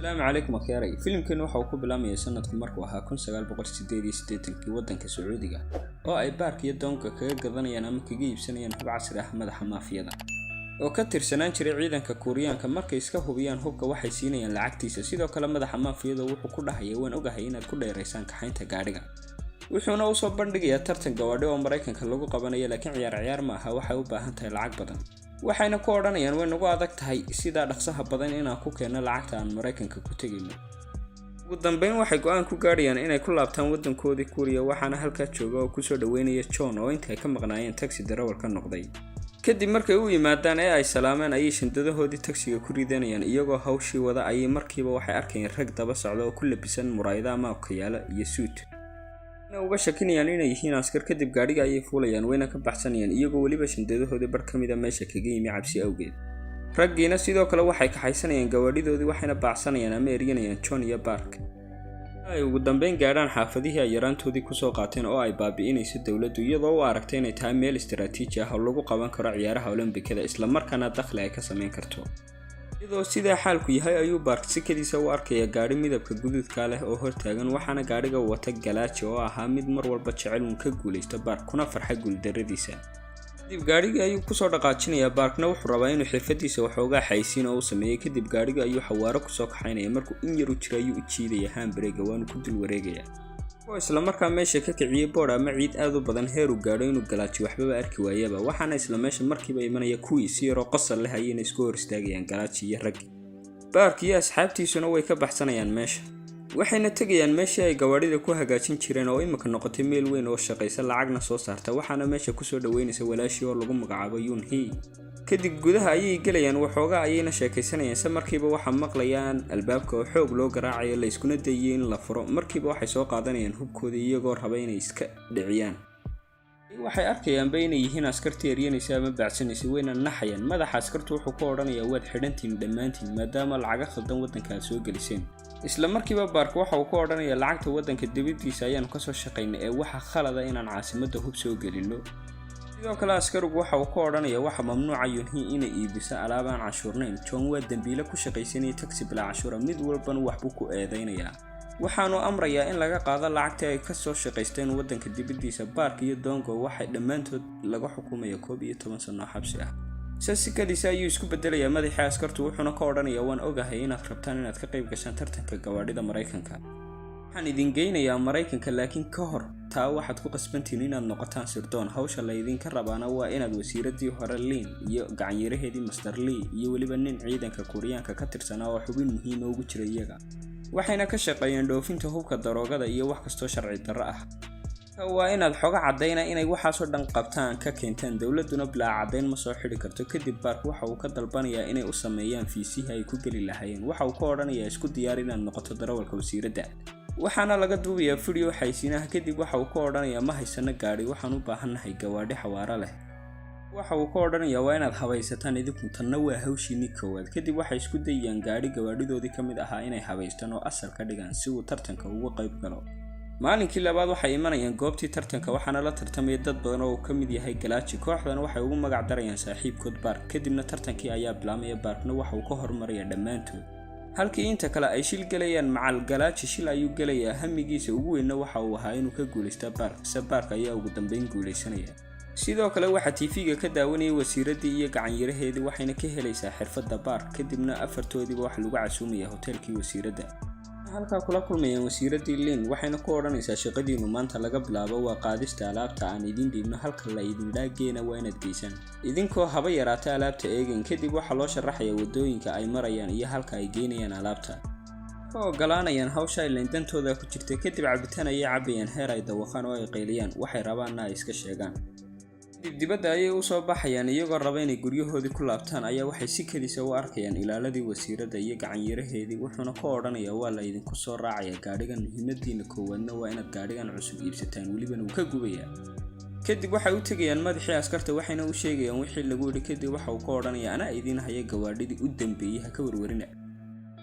Asalaamu calaykum akhyaray. Filimkeenu waxa uu ku bilaabmaya sanadku markuu ahaa 1988-kii, waddanka Sacuudiga, oo ay Baark iyo Doonka kaga gadanayaan ama kaga iibsanayaan hub casri ah madaxa maafiyada oo ka tirsanaan jiray ciidanka Kuuriyaanka. Markay iska hubiyaan hubka, waxay siinayaan lacagtiisa. Sidoo kale madaxa maafiyada wuxuu ku dhahaya: "Waan ogahay inaad ku dheeraysaan kaxaynta gaadhiga." Wuxuuna usoo bandhigayaa tartan gawaadhi oo Maraykanka lagu qabanayo, laakiin ciyaar ciyaar ma aha, waxay u baahan tahay lacag badan. Waxayna ku odhanayaan: "Way nagu adag tahay sidaa dhaqsaha badan inaan ku keenno lacagta aan Maraykanka ku tegayno." Ugu dambeyn waxay go-aan ku gaadhayaan inay ku laabtaan waddankoodii Kuuriya. Waxaana halkaa jooga oo kusoo dhaweynaya John, oo intay ka maqnaayeen taxi darawal ka noqday. Kadib markay u yimaadaan ee ay salaameen, ayay shandadahoodii tagsiga ku ridanayaan. Iyagoo hawshii wada ayay markiiba waxay arkayeen rag daba socda oo ku labisan muraayado ama okayaalo iyo suit, uga shakinayaan inay yihiin askar. Kadib gaadhiga ayay fuulayaan, wayna ka baxsanayaan, iyagoo weliba shandadahoodii bar ka mida meesha kaga yimi cabsi awgeed. Raggiina sidoo kale waxay kaxaysanayaan gawaadhidoodii, waxayna baacsanayaan ama eryanayaan John iyo Bark. Ay ugu dambeyn gaadhaan xaafadihii ay yaraantoodii kusoo qaateen oo ay baabi'inayso dowladdu, iyadoo u aragtay inay tahay meel istaraatiiji ah oo lagu qaban karo ciyaaraha Olombikada, islamarkaana dakhli ay ka samayn karto. Iyadoo sidaa xaalku yahay ayuu Baark sikadiisa u arkaya gaadhi midabka guduudka leh oo hortaagan. Waxaana gaadhiga wata Galaaji, oo ahaa mid mar walba jecel uun ka guulaysto Baark, kuna farxa guuldarradiisa. Kadib gaadhigii ayuu kusoo dhaqaajinayaa. Baarkna wuxuu rabaa inuu xirfadiisa waxoogaa xaysiin oo u sameeyey. Kadib gaadhigii ayuu xawaaro kusoo kaxaynaya. Markuu in yar u jiro ayuu u jiidaya handbrake-ga, waanu ku dul wareegaya, oo islamarkaa meesha ka kiciyey boodh ama ciid aad u badan, heeruu gaadho inuu Galaaji waxbaba arki waayaba. Waxaana isla meesha markiiba imanaya kuwii. Si yaroo qosol leh ayayna isku hor istaagayaan Galaaji iyo raggi. Baark iyo asxaabtiisuna way ka baxsanayaan meesha, waxayna tegayaan meeshii ay gawaadhida ku hagaajin jireen, oo imika noqotay meel weyn oo shaqaysa, lacagna soo saarta. Waxaana meesha kusoo dhaweynaysa walaashii oo lagu magacaabo Yun Hee. Kadib gudaha ayay gelayaan, waxoogaa ayayna sheekaysanayaan. Se markiiba waxaa maqlayaan albaabka oo xoog loo garaacayo, la iskuna dayay in la furo. Markiiba waxay soo qaadanayaan hubkooda, iyagoo raba inay iska dhiciyaan. Waxay arkayaanba inay yihiin askartii eryanaysa ama baacsanaysa, wayna naxayaan. Madaxa askartu wuxuu ku odhanayaa: "Waad xidhantihin dhammaantiin, maadaama lacaga khaldan waddanka aad soo geliseen." Isla markiiba Baark waxa uu ku odhanayaa: "Lacagta waddanka dibadiisa ayaanu kasoo shaqaynay, ee waxa khalada inaan caasimadda hub soo gelinno." Sidoo kale askarigu waxa uu ku odhanaya: "Waxa mamnuuca Yunhi inay iibiso alaab aan cashuurnayn. John waa dembiile ku shaqaysanaya taxi bilaa cashuura." Mid walbana waxbuu ku eedaynayaa. Waxaanu amrayaa in laga qaado lacagtii ay kasoo shaqaysteen waddanka dibadiisa. Baark iyo Dongo waxay dhammaantood laga xukumaya 11 sano xabsi ah. Se sikadiisa ayuu isku bedelayaa madaxii askartu, wuxuuna ka odhanayaa: "Waan ogahay inaad rabtaan inaad ka qayb gashaan tartanka gawaadhida Maraykanka. Waxaan idin geynayaa Maraykanka, laakiin ka hor taa waxaad ku qasbantihiin inaad noqotaan sirdoon. Hawsha laydinka rabaana waa inaad wasiiradii hore Liin iyo gacanyaraheedii Master Lee iyo weliba nin ciidanka Kuuriyaanka ka tirsanaa oo xubin muhiima ugu jira iyaga. Waxayna ka shaqeeyeen dhoofinta hubka, daroogada iyo wax kastoo sharci darro ah. Waa inaad xoga caddayna inay waxaasoo dhan qabtaan ka keentaan. Dowladuna bilaa caddayn ma soo xidhi karto." Kadib Baark waxa uu ka dalbanayaa inay u sameeyaan fiisihii ay ku geli lahaayeen. Waxa uu ka odhanayaa: "Isku diyaar inaad noqoto darawalka wasiiradda." Waxaana laga duubayaa video xaysiinaha. Kadib waxa uu ka odhanayaa: "Ma haysano gaadhi, waxaan u baahannahay gawaadhi xawaaro leh." Waxa uu ka odhanayaa: "Waa inaad habaysataan idinku, tanna waa hawshiinii koowaad." Kadib waxay isku dayayaan gaadhi gawaadhidoodii ka mid ahaa inay habaystaan oo asal ka dhigaan, si uu tartanka uga qayb galo. Maalinkii labaad waxay imanayaan goobtii tartanka, waxaana la tartamaya dad badan oo uu ka mid yahay Galaaji. Kooxdana waxay ugu magac darayaan saaxiibkood Baark. Kadibna tartankii ayaa bilaamaya. Baarkna waxa uu ka hormaraya dhammaantood, halkii inta kale ay shil gelayaan. Macal Galaaji shil ayuu gelayaa. Hamigiisa ugu weynna waxa uu ahaa inuu ka guulaysta Baark, se Baark ayaa ugu dambeyn guulaysanaya. Sidoo kale waxaa TV-ga ka daawanayay wasiiraddii iyo gacanyaraheedii, waxayna ka helaysaa xirfadda Baark. Kadibna afartoodiiba waxa lagu casuumaya hoteelkii wasiiradda. Halkaa kula kulmayaan wasiiraddii Lin, waxayna ku odhanaysaa: "Shaqadiinu maanta laga bilaabo waa qaadista alaabta aan idin dhiibno. Halka la idin dhaageena waa inaad geysaan, idinkoo haba yaraata alaabta eegan." Kadib waxaa loo sharaxayaa waddooyinka ay marayaan iyo halka ay geynayaan alaabta. Ka ogolaanayaan hawsha, ilayn dantooda ku jirta. Kadib cabitaan ayay cabayaan, heer ay dawaqaan oo ay qayliyaan, waxay rabaanna ay iska sheegaan. Kadib dibadda ayay usoo baxayaan, iyagoo raba inay guryahoodii ku laabtaan ayaa waxay si kedisa u arkayaan ilaaladii wasiiradda iyo gacanyaraheedii. Wuxuuna ka odhanayaa: "Waa la idinku soo raacaya gaadhigan, muhiimadiina koowaadna waa inaad gaadhigan cusub iibsataan." Welibana wuu ka gubayaa. Kadib waxay u tegayaan madaxii askarta, waxayna u sheegayaan wixii lagu yidhi. Kadib waxa uu ka odhanayaa: "Anaa idiin haya gawaadhidii u dambeeyey, ha ka warwarina."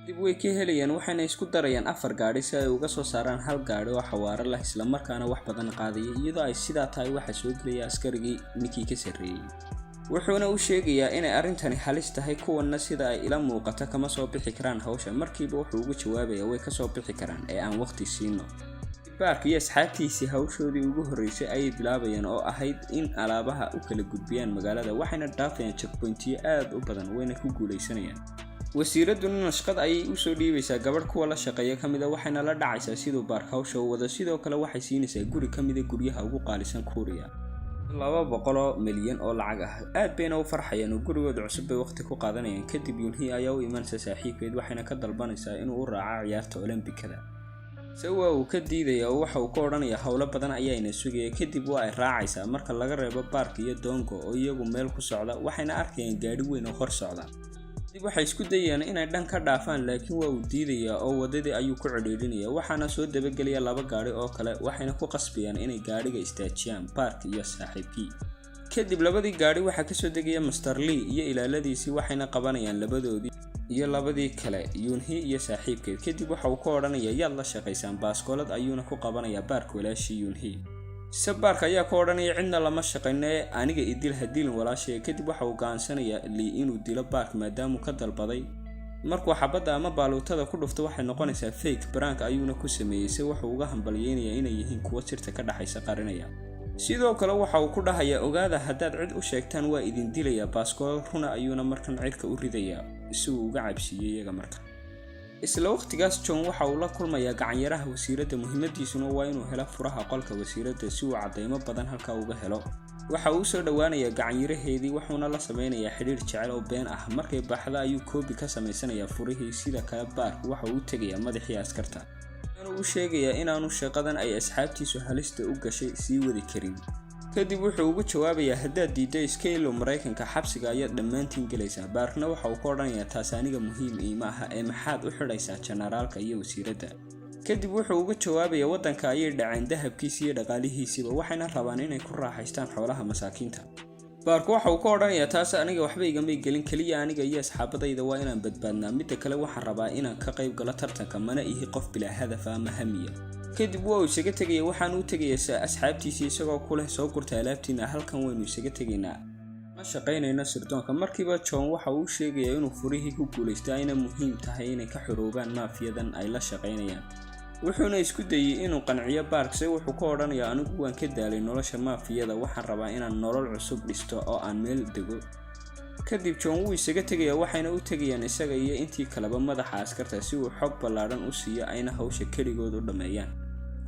Kadib way ka helayaan, waxayna isku darayaan afar gaadhi si ay uga soo saaraan hal gaadhi oo xawaaro leh, islamarkaana wax badan qaadaya. Iyadoo ay sidaa tahay, waxaa soo gelaya askarigii ninkii ka sarreeyey. Wuxuuna u sheegayaa inay arrintani halis tahay, kuwanna sida ay ila muuqata kama soo bixi karaan hawsha. Markiiba wuxuu ugu jawaabayaa, way kasoo bixi karaan ee aan waqti siino. Baark iyo asxaabtiisii hawshoodii ugu horreysay ayay bilaabayaan, oo ahayd in alaabaha u kala gudbiyaan magaalada, waxayna dhaafayaan checkpointiyo aad u badan, wayna ku guulaysanayaan. Wasiiradduna nashqad ayay usoo dhiibaysaa gabadh kuwa la shaqeeya ka mida, waxayna la dhacaysaa siduu Baark hawsha u wado. Sidoo kale waxay siinaysaa guri ka mida guryaha ugu qaalisan Kuuriya, 200 milyan oo lacag ah. Aad bayna u farxayaan oo gurigooda cusub bay waqti ku qaadanayaan. Kadib Yunhi ayaa u imanaysa saaxiibkeed, waxayna ka dalbanaysaa inuu u raaco ciyaarta Olombikada, se waa uu ka diidaya oo waxa uu ka odhanayaa howlo badan ayaana sugaya. Kadib waa ay raacaysaa, marka laga reebo Baark iyo Dongo oo iyagu meel ku socda, waxayna arkayaan gaadhi weyn oo hor socda. Kadib waxay isku dayayaan inay dhan ka dhaafaan, laakiin waa uu diidayaa oo waddadii ayuu ku cidhiidhinaya. Waxaana soo dabagelaya laba gaadhi oo kale, waxayna ku qasbayaan inay gaadhiga istaajiyaan Baark iyo saaxiibkii. Kadib labadii gaadhi waxaa kasoo degaya Master Lee iyo ilaaladiisii, waxayna qabanayaan labadoodii iyo labadii kale, Yunhi iyo saaxiibkeed. Kadib waxa uu ka odhanaya, yaad la shaqaysaan? Baaskoolad ayuuna ku qabanayaa Baark walaashii Yunhi. Se Baark ayaa ka odhanaya, cidna lama shaqayno ee aniga idil, ha dilin walaashaya. Kadib waxa uu go'aansanayaa Lee inuu dilo Baark maadaamuu ka dalbaday. Markuu xabadda ama baaluutada ku dhufto, waxay noqonaysaa fake, prank ayuuna ku sameeyey. Se wuxuu uga hambalyeynayaa inay yihiin kuwo sirta ka dhaxaysa qarinaya. Sidoo kale waxa uu ku dhahayaa, ogaada, haddaad cid u sheegtaan waa idin dilayaa. Baaskool runa ayuuna markan cirka u ridayaa si uu uga cabsiiyey iyaga. Marka isla waqtigaas John waxa uu la kulmayaa gacanyaraha wasiiradda, muhiimadiisuna waa inuu helo furaha qolka wasiiradda si uu caddaymo badan halkaa uga helo. Waxa uu usoo dhowaanayaa gacanyaraheedii, wuxuuna la sameynayaa xidhiir jecel oo been ah. Markay baxda ayuu koobi ka samaysanayaa furihii. Sida kale Baark waxa uu u tegayaa madaxii askarta, waxaanu u sheegayaa inaanu shaqadan ay asxaabtiisu halista u gashay sii wadi karin. Kadib wuxuu ugu jawaabayaa, haddaad diiddo iska ilow Maraykanka, xabsiga ayaad dhammaantiin gelaysaa. Baarkna waxa uu ka odhanayaa, taas aniga muhiim iima aha ee maxaad u xidhaysaa jenaraalka iyo wasiiradda? Kadib wuxuu uga jawaabayaa, waddanka ayay dhaceen dahabkiisi iyo dhaqaalihiisiiba, waxayna rabaan inay ku raaxaystaan xoolaha masaakiinta. Baarku waxa uu ka odhanayaa, taas aniga waxba igamay gelin, keliya aniga iyo asxaabadayda waa inaan badbaadnaa. Midda kale waxaan rabaa inaan ka qayb galo tartanka, mana ihi qof bilaa hadafa ama hamiya. Kadib waa uu isaga tegaya, waxaan u tegayaa asxaabtiisii isagoo ku leh, soo gurta alaabtiina, halkan waynu isaga tegaynaa, ma shaqaynayno sirdoonka. Markiiba John waxa uu sheegayaa inuu furihii ku guulaystay, ayna muhiim tahay inay ka xoroobaan maafiyadan ay la shaqaynayaan. Wuxuuna isku dayey inuu qanciyo Bark, se wuxuu ka odhanayaa, anigu waan ka daalay nolosha maafiyada, waxaan rabaa inaan nolol cusub dhisto oo aan meel dego. Kadib John wuu isaga tegayaa, waxayna u tegayaan isaga iyo intii kaleba madaxa askarta si uu xog ballaadhan u siiyo, ayna hawsha keligood u dhammeeyaan.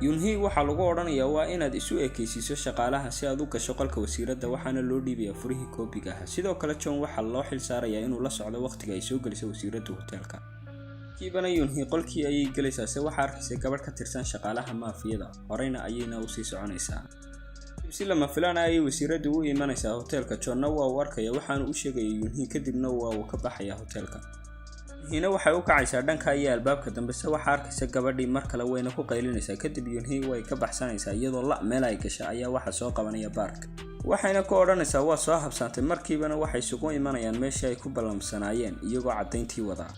Yunhi waxaa lagu odhanayaa, waa inaad isu ekaysiiso shaqaalaha si aad u gasho qolka wasiiradda, waxaana loo dhiibayaa furihii koobiga ahaa. Sidoo kale John waxaa loo xil saarayaa inuu la socdo waqtiga ay soo geliso wasiiradda hoteelka. Kiibana Yunhi qolkii ayay gelaysaa, se waxaa arkaysa gabadh ka tirsan shaqaalaha maafiyada, horeyna ayayna usii soconaysaa. Si lama filaana ayay wasiiraddu u imanaysaa hoteelka, Johnna waa uu arkaya, waxaanu u sheegaya Yunhi, kadibna waa uu ka baxayaa hoteelka. Yunhina waxay u kacaysaa dhanka iyo albaabka dambe, se waxaa arkaysa gabadhii mar kale, wayna ku qaylinaysaa. Kadib Yunhi way ka baxsanaysaa, iyadoo la meel ay gasha ayaa waxaa soo qabanaya Bark, waxayna ku odhanaysaa, waa soo habsaantay. Markiibana waxay isugu imanayaan meeshii ay ku ballamsanaayeen, iyagoo caddayntii wadaa.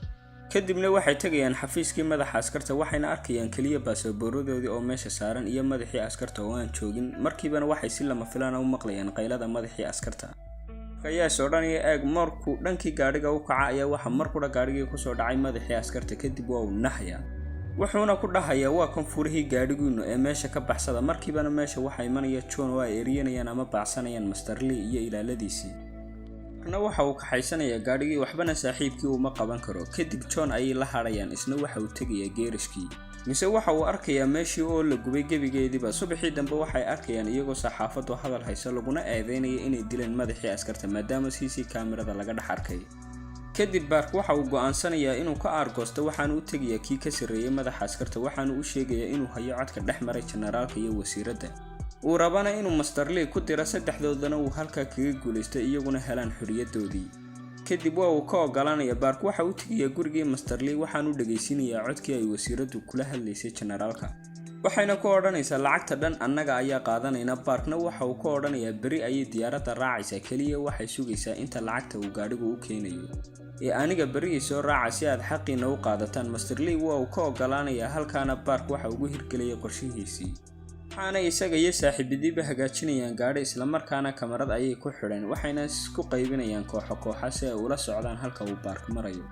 Kadibna waxay tegayaan xafiiskii madaxa askarta, waxayna arkayaan keliya baasaboorradoodii oo meesha saaran iyo madaxii askarta oo aan joogin. Markiibana waxay si lama filaana u maqlayaan qaylada madaxii askarta ayaa is odhanaya, eeg. Markuu dhankii gaadhiga u kaca ayaa waxaa mar qura gaadhigii kusoo dhacay madaxii askarta. Kadib waa uu naxaya, wuxuuna ku dhahayaa, waa kan furihii gaadhiguinu ee meesha ka baxsada. Markiibana meesha waxaa imanaya John oo ay eryanayaan ama baacsanayaan Master Lee iyo ilaaladiisii. Marna waxa uu kaxaysanayaa gaadhigii, waxbana saaxiibkii uma qaban karo. Kadib John ayay la hadhayaan, isna waxa uu tegayaa geerashkii, mise waxa uu arkayaa meeshii oo la gubay gebigeediiba. Subaxii dambe waxay arkayaan iyagoo saxaafaddu hadal hayso, laguna eedeynaya inay dileen madaxii askarta, maadaama CC kaamirada laga dhex arkay. Kadib Bark waxa uu go'aansanayaa inuu ka aargoosto, waxaanu u tegayaa kii ka sarreeyey madaxa askarta, waxaanu u sheegayaa inuu hayo codka dhex maray jenaraalka iyo wasiiradda, uu rabana inuu Master Lee ku diro, saddexdoodana uu halkaa kaga guulaystay, iyaguna helaan xorriyadoodii. Kadib waa uu ka ogolaanaya. Bark waxa uu tegayaa gurigii Master Lee, waxaanu dhagaysinayaa codkii ay wasiiraddu kula hadlaysay jenaraalka, waxayna ku odhanaysaa, lacagta dhan annaga ayaa qaadanayna. Barkna waxa uu ka odhanayaa, beri ayay diyaaradda raacaysaa, keliya waxay sugaysaa inta lacagta uu gaadhigu u keenayo, ee aniga berigii soo raaca si aad xaqiina u qaadataan. Master Lee waa uu ka ogolaanayaa, halkaana Bark waxa ugu hirgelayay qorshihiisii. Waxaana isaga iyo saaxiibadiiba hagaajinayaan gaadhi, islamarkaana kamarad ayay ku xidheen, waxayna isku qaybinayaan kooxo kooxa si ay ula socdaan halka uu Baark marayo.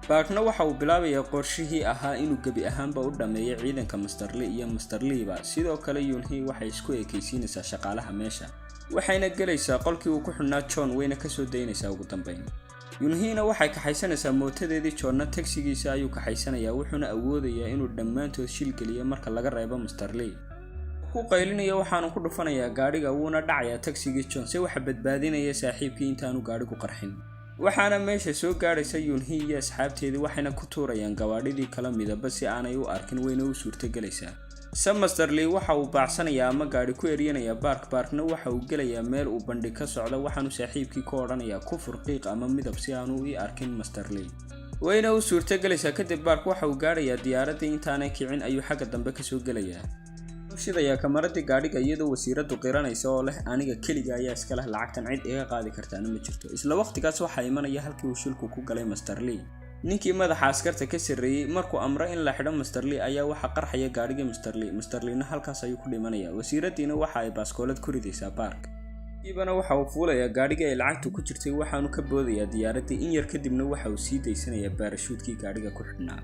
Baarkna waxa uu bilaabayaa qorshihii ahaa inuu gebi ahaanba u dhammeeyo ciidanka Master Lee iyo Master Leeba. Sidoo kale Yunhi waxay isku ekaysiinaysaa shaqaalaha meesha, waxayna gelaysaa qolkii uu ku xidhnaa John, wayna kasoo daynaysaa ugu dambayn. Yunhina waxay kaxaysanaysaa mootadeedii, Johnna tagsigiisa ayuu kaxaysanayaa, wuxuuna awoodayaa inuu dhammaantood shil geliyo marka laga reebo Master Lee. Ku qaylinaya, waxaanu ku dhufanayaa gaadhiga, wuuna dhacayaa tagsigii John, se waxa badbaadinaya saaxiibkii intaanu gaadhigu qarxin. Waxaana meesha soo gaadhaysa Yunhi iyo asxaabteedii, waxayna ku tuurayaan gawaadhidii kala midaba si aanay u arkin, wayna u suurtagelaysaa. Se Master Lee waxa uu baacsanayaa ama gaadhi ku eryanayaa Baark. Baarkna waxa uu gelayaa meel uu bandhig ka socda, waxaanu saaxiibkii ku odhanayaa ku furqiiq ama midab si aanu i arkin Master Lee, wayna u suurtagelaysaa. Kadib Baark waxa uu gaadhayaa diyaaraddii, intaanay kicin ayuu xagga dambe kasoo gelayaa, shidayaa kamaradii gaadhiga, iyadoo wasiiradu qiranaysa oo leh aniga keliga ayaa iska leh lacagtan, cid iga qaadi kartaana ma jirto. Isla waqtigaas waxaa imanaya halkii uu shilku ku galay Master Lee ninkii madaxa askarta ka sarreeyey. Markuu amro in la xidho Master Lee ayaa waxaa qarxaya gaadhigii Master Lee. Master Leena halkaas ayuu ku dhimanaya. Wasiiradiina waxa ay baaskoolad ku ridaysaa Baark. Kiibana waxa uu fuulayaa gaadhigii ay lacagtu ku jirtay, waxaanu ka boodayaa diyaaraddii. In yar kadibna waxa uu sii daysanayaa baarashuudkii gaadhiga ku xidhnaa,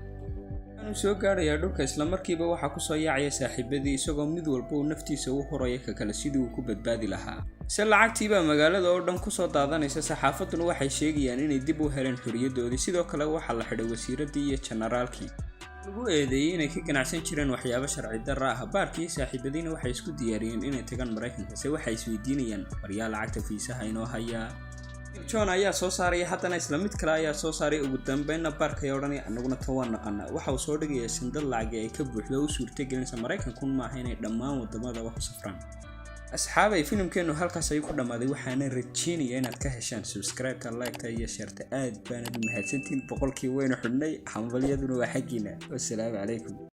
waxaanu soo gaadhayaa dhulka. Islamarkiiba waxaa kusoo yaacaya saaxiibadii, isagoo mid walba uu naftiisa u horaya ka kale sidii uu ku badbaadi lahaa. Se lacagtiibaa magaalada oo dhan kusoo daadanaysa, saxaafadduna waxay sheegayaan inay dib u heleen xorriyadoodii. Sidoo kale waxaa la xidhay wasiiraddii iyo jenaraalkii lagu eedeeyey inay ka ganacsan jireen waxyaabo sharci darra ah. Baarkii saaxiibadiina waxay isku diyaariyeen inay tagaan Maraykanka, se waxay isweydiinayaan, waryaa lacagta fiisaha inoo hayaa? John ayaa soo saaraya, haddana isla mid kale ayaa soo saaray. Ugu dambeynna Baark ayaa odhanaya anaguna tan waan naqanaa. Waxa uu soo dhigayaa shandad lacagi ay ka buuxdo oo u suurtagelinaysa Maraykankun maaha inay dhammaan wadamada wax u safraan. Asxaabay, filimkeennu halkaas ayuu ku dhammaaday, waxaana rajeynaya inaad ka heshaan. Subscribe-ka, like-ta iyo share-ta, aad baanad u mahadsantihiin. 100-kii waynu xidhnay, hambalyaduna waa xaggiina. Wasalaamu calaykum.